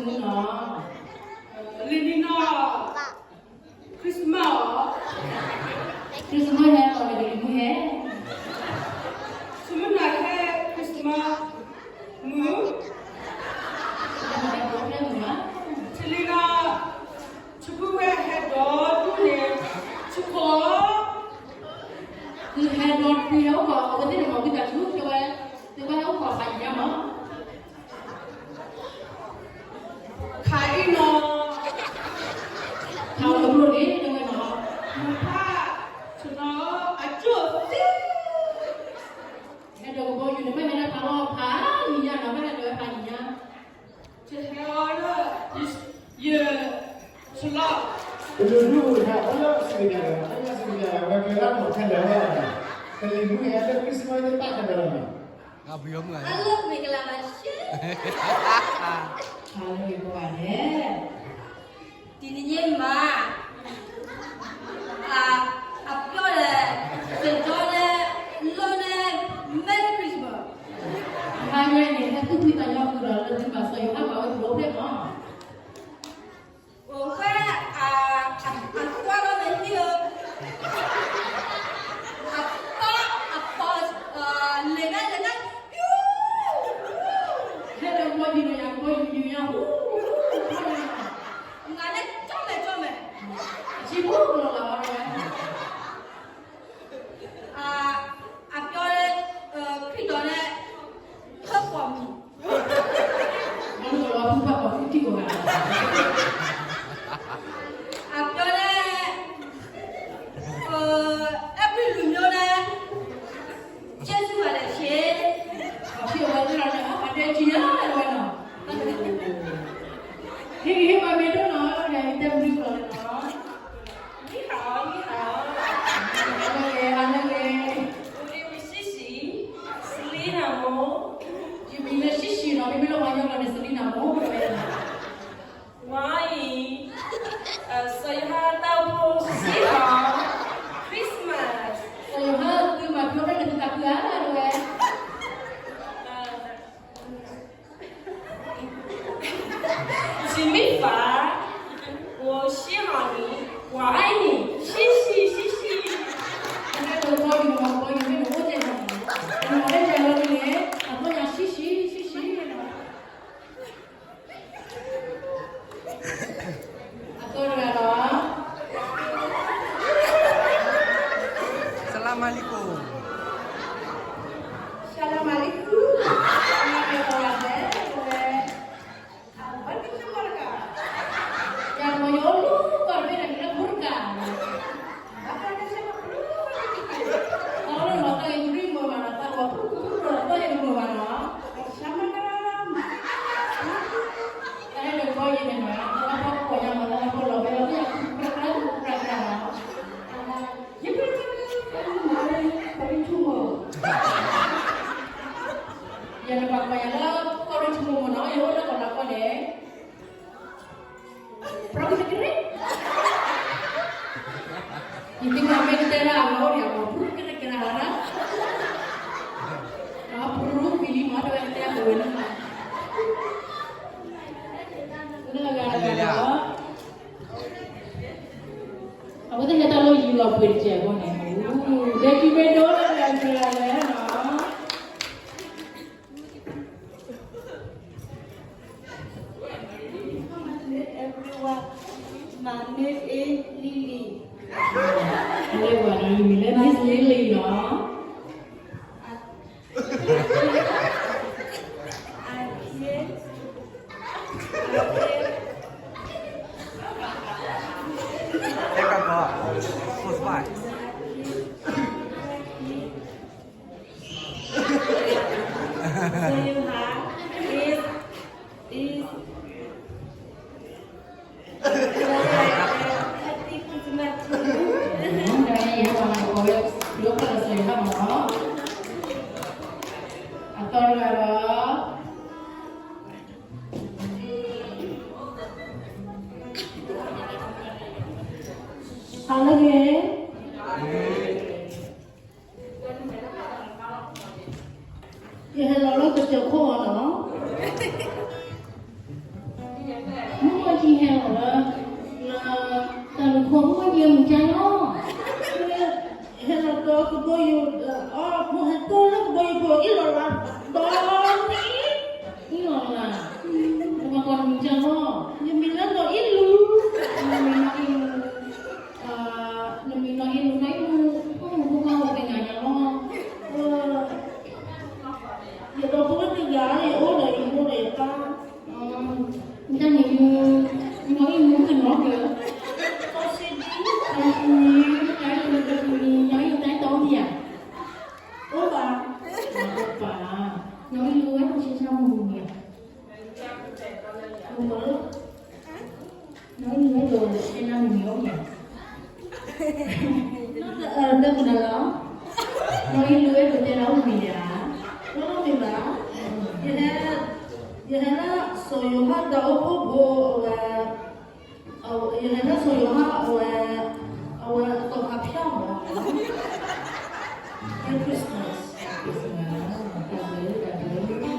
နီၤ, လံာ်နံၤနီၤ, Christmas အီၤ, Christmas ဟဲလီၤဒီးလံာ်မုၢ်ဟဲ, ဆူမုၢ်နၤဟဲ Christmas မုၢ်, ဆူလံနီၤ, ဆူဖုဝဲဟဲဒီးဒူၣ်န့ၣ်, ဆူခိၣ်, သုဟဲဒီးသုဟဲအိၣ်ခိးအဝဲသ့ၣ်န့ၣ်မ့ၢ် ဝံသးစူၤ တဲဝဲ, သုဝဲဟဲအိၣ်ခိးဖးယံၤညါမး ခးအံၤနီၤ, ခးလီၤဘျိန့ၣ် တဲဝဲနီၤ, မုၢ်ဖး, ဆနီၤ, အကၠိၣ်သ့, ဟဲဒီးကဘီယူၤန့ၣ် ဘၣ်ဟဲဒၣ်ဖးလီၤဖးယံၤညါနီၤ, ဘၣ်ဟဲဒီးဝဲဖးယံၤညါ, တဟဲအီၤလၢ, ယ, ယ, ဆလီၤ, တလူၤဒူၣ်ဟဲအီၤလၢစံးကညး, အလၢစံးကညး ဝဲကျဲလၢမီၢ်ခဲလၢာ်လီၤ, တလံၤမုၢ်ဟဲလၢ Christmas တဘၣ်ခဲလၢာ်လီၤနီၤ, အဘျုးမုၢ်ဂၤ, အလၢမ့ၢ်ကလၤဘၣ်ရှဲ, ဟါလၢဂ့ၤကိးဂၤဒဲး တနံၤညါမး, အ, အပျီဒီး, စ့ၣ်တီဒီး, လီၢ်န့ၣ်, Merry Christmas, ဟါညါန့ၣ် ဟဲသူၣ်ဖှံသးညီဃုာ်ဒီးလၢသုဘၣ်စီၤယိၤဟၣ်မၤဝဲတဘိဖျၢၣ်မး, အိၣ်ဃဲ, အ, အကွၢ်လီၤန့ၣ်ဟံၣ်ဧၢ, အပီ, အပီ, လဲၤနၤလဲၤနၤ, ဟဲဒီးကဘီယူၤန့ၣ် ယကဘီယူၤယူၤညါဟူ, နၤန့ၣ်ကၠီမဲာ်ကၠီမဲာ်, အဆံးဖိကလီၤလၢ်ဝဲ, အ, အပျီ, ခရံာ်တီၤန့ၣ်, ဖၢကွီၢ်မံၤ, အပျီန့ၣ်, အဲၣ်ဘြံၤလူၤမျိုးန့ၣ်, ကျေးဇူးပါလဲၣ်ရှ့, အဖံအဝဲသ့ၣ်လီၤန့ၣ် အပာ်တဲကံညါဝဲနီၤ, ဟ့ၣ်ဂံၢ်ဟ့ၣ်ဘါမ့ၢ်ဒိၣ်နီၤ တဲမနုၤကလီၤလဲၣ်နီၤ, နံၣ်ဟးအီၤ, နံၣ်ဟးအီၤ, အါလၢဂ့ၤ, အါလၢဂ့ၤ, ဝံၤဝံၤဆံးဆံး, Selena မ့ၢ်, ယမံၤလၢဆံးဆံးနီၤ မ့မ့ၢ်လၢပှၤညီလီၤန့ၣ် Selena မ့ၢ်ဝဲ, ဝါအံၤ, စီၤယိၤဟၣ်တၢ်အိၣ်ဖှိၣ် ဆံးအီၤ, Christmas, စီၤယိၤဟၣ်သုမၤဖျိးတၢ်န့ၣ်သုသးခုဧါ တဲဝဲ စံးမံဖး, 我喜欢你, 我爱你, ဆံးဆံး, ဆံးဆံး, အဝဲတဘီယူၤန့ၣ် တဘီယူၤမ့ၢ်နအိၣ်ကဲနီၤ, နမၤလၢယၤလီၤဒ်န့ၣ် အသီၣ်ညါဆံးဆံး, ဆံးဆံးနီၤ, အသီၣ်တဂၤလီၤ Salam alaikum. Salam alaikum. ယၤတမီၤယအိၣ်လၢကီၢ်တဘ့ၣ်န့ၣ် လၢ Burka, အလီၤတၢ်ဂ့ၤကရံၣ်မုာ်မးနီၤ သးလီၤဖုၣ်ဖုၣ်ဖုၣ်ဒီး သီၣ်ယဲၢ်တမုာ်ဘၣ်နီၤ, တၢ်ဟဲဒီးကီၢ်ယဲၢ်န့ၣ်နီၤ သးလီၤဖီခိၣ်ညါမး သးလီၤဖီလီၤဖဲလီၤ သ့ၣ်ညါ ယဲၢ်ပှၤကီၢ်ယၤလၢကီၢ်ရ့ၣ်ဆိကမိၣ်နီၤ ယအိၣ်လၢကီၢ်လီၤကီၢ်န့ၣ် ပြကစကရ့, ယသ့ၣ်ညါမ့ၢ်တဲဒၣ်အဝဲအိၣ်ဒီးအမီၤ ပြကရ့ကရၤလီၤ, ပြူပံလံမီၤ တဝဲတဲအဝဲန့ၣ်, လၢအဂၤတဂၤဒီး အဝဲသ့ၣ်ဟဲတၢ်လၢယံၤလီၤပှ့ၤတစဲးဖိန့ၣ်, ဒဲကံမ့ၢ်ဒိလၢအဂၤတဂၤလဲၣ်နီၤ. Everyone, my name is Lily. Hello, Lily. Miss Lily နီၤ. I came, I came. အဲကဘီ, close by. So you have is, is Happy Christmas to you. အသီတဂၤဒီး ဟါလၢဂ့ၤ, ယဟဲလီၤလၢကစၢၢ်ခိၣ်အီၤနီၤ. မုၢ်ကၢ်လီၤ, ဟဲလီၤဒီးကဘီယူၤ, အီ ဖိဟဲတိၢ်လၢကဘီယူၤဖိအံၤလီၤလၢ, ဒီးန့ၣ်, အံၤလီၤလၢ, ပမၤကီၢ်မုၢ်ကၢ်လီၤ, ယမံၤလၢနီၢ်အ့လူ, နမံၤနီၢ်အ့လူ, နမံၤနီၢ်အ့လူ, နီၢ်အ့လူ, အိၣ်မူဖိမၤအိၣ်သ့ၣ်ညါညါလီၤ, ယဒီပုၢ်ဝဲၢ်တဂၤ ယအိၣ်ဒီးယမိၢ်ဒီးယပၢ် တၢ်န့ၣ်မူ, နီၢ်အ့လူမုၣ်နီၢ်ကၢ, တၢ်ဆံဒံ, တၢ်ဆံဒံ, တၢ်အ့လူတၢ်ဆံဒံ, နီၢ်အ့လူတၢ်အဲၣ်တီအိၣ်မ့ၢ်ဧါ, အိၣ်ဘၣ်, အိၣ်ဘၣ်, နီၢ်အ့လူဝဲတၢ်ဆံဆါမုၢ်မ့ၢ်ဧါ, မ့ၢ်လၢ နီၢ်အ့လူဝဲဒိးတဲနၤမုၢ်မ့ၢ်အိၣ်မ့ၢ်ဧါ, တၢ်မနုၤလီၤ, နီၢ်အ့လူဝဲဒိးတဲနၤအိၣ်မ့ၢ်ဧါ, အိၣ်မ့ၢ်ဘၣ်, ယဟဲ, ယဟဲလၢစီၤယိၤဟၣ်တၢ်အိၣ်ဖှိၣ်ဖိအဝဲ ယဟဲလၢစီၤယိၤဟၣ်အဝဲ, အဝဲအတီၤဖးဖၠၣ်မး, Christmas, Christmas, တၢ်ဘျုး, တၢ်ဘျုး, ဝံၤလံဧ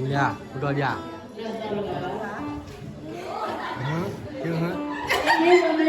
ါ, ပကီၢ်ဒံဧါ, ဟ,